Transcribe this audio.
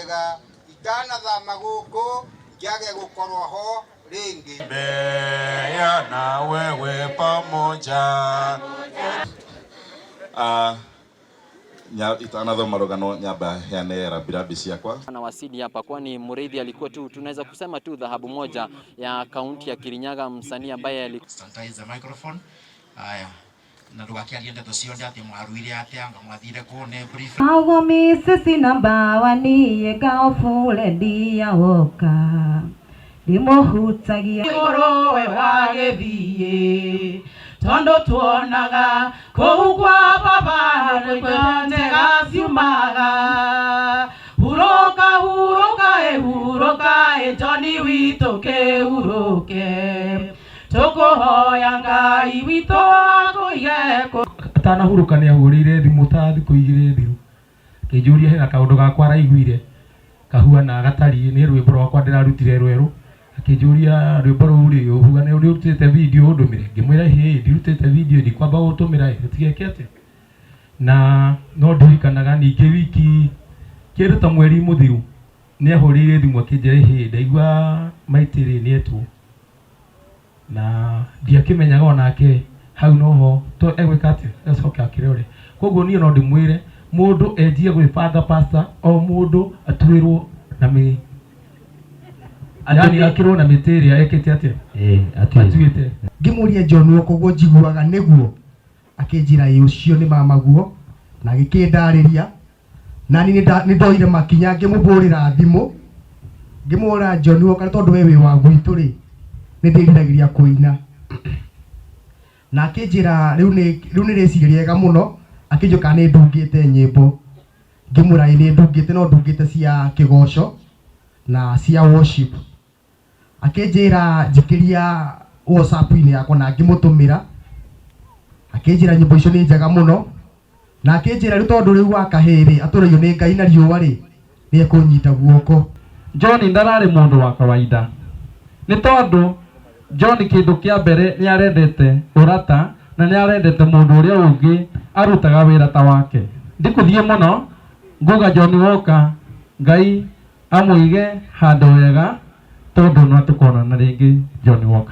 wega itanathama gũkũ njage gũkorwo ho rĩngĩ. Tembea na wewe pamoja. Ah, itanathoma rũgano nyamba heane rambirambi ciakwa. Anawasili hapa kwani Mureithi alikuwa tu tunaweza kusema tu dhahabu moja ya kaunti ya Kirinyaga, msanii ambaye alikuwa Sanitize the microphone. Aya, na ndũgakĩarie ndeto ciothe atĩ mwaruire atĩa nga mwathire kũ nĩ brief. Ago misisi namba waniye gaofule ndia woka ndimuhutagia Igũrũ we wagĩthiĩ tondũ tuonaga kũu kwa baba nĩkuo njega ciumaga. Hurũka, hurũka ĩ, hurũka ĩ, John witũ, kĩhurũke, tũkũhoya Ngai witũ akũige kũ Atanahurũka nĩ ahũrĩire thimũ ta thikũ 2 thiru, akĩnjũria hena kaũndũ gakwa araiguire kahuana gatariĩ nĩ rwĩmbo rwakwa ndĩrarutire rwerũ. Akĩnjũria rwĩmbo rũu rĩ, ũhuana nĩ ũrutĩte video ũndũmĩre? Ngĩmwĩra hĩ, ndirutĩte video, ndikwamba gũtũmĩra ĩ, tũtigeke atĩa. Na no ndirikanaga ningĩ wiki kĩndũ ta mweri mũthiru nĩ ahũrĩire thimũ akĩnjĩra hĩ, ndaigua maitĩ rĩ nĩetwo, na ndiakĩmenyaga onake hau noho to egwĩka atĩa, acoke akĩrore. Koguo niĩ no ndĩmwĩre mũndũ enjie gwĩbanga, pastor, o mũndũ atuĩrwo na mĩ yani akĩrwo na mĩtĩ ĩrĩa ekĩte atĩa, atuĩte. Ngĩmũria, "John Walker ũguo njiguaga nĩguo?" Akĩnjĩra, "Ĩ, ũcio nĩ mamaguo." Na agĩkĩndarĩria na niĩ nĩ ndoire makinya, ngĩmũbũrĩra thimũ, ngĩmwĩra, "John Walker, nĩ tondũ we wĩ wa gwitũ rĩ, nĩ ndĩriragĩria kũina." Na akĩnjĩra rĩu nĩ rĩciria rĩega mũno. Akĩnjũria kana nĩ ndungĩte nyĩmbo. Ngĩmwĩra, "Ĩ, nĩ ndungĩte, no ndungĩte cia kĩgoco na cia worship." Akĩnjĩra njikĩria WhatsApp-inĩ yakwa na ngĩmũtũmĩra. Akĩnjĩra nyĩmbo icio nĩ njega mũno, na akĩnjĩra rĩu tondũ rĩu wa kahĩĩ rĩ, atũragio nĩ Ngai na riũa rĩ, nĩ ekũnyita guoko. John ndararĩ mũndũ wa kawaida, nĩ tondũ John kĩndũ kĩa mbere nĩ arendete ũrata na nĩ arendete mũndũ ũrĩa ũngĩ arutaga wĩra ta wake. Ndikũthiĩ mũno nguga John Walker, Ngai amũige handũ wega, tondũ no tũkonana rĩngĩ, John Walker.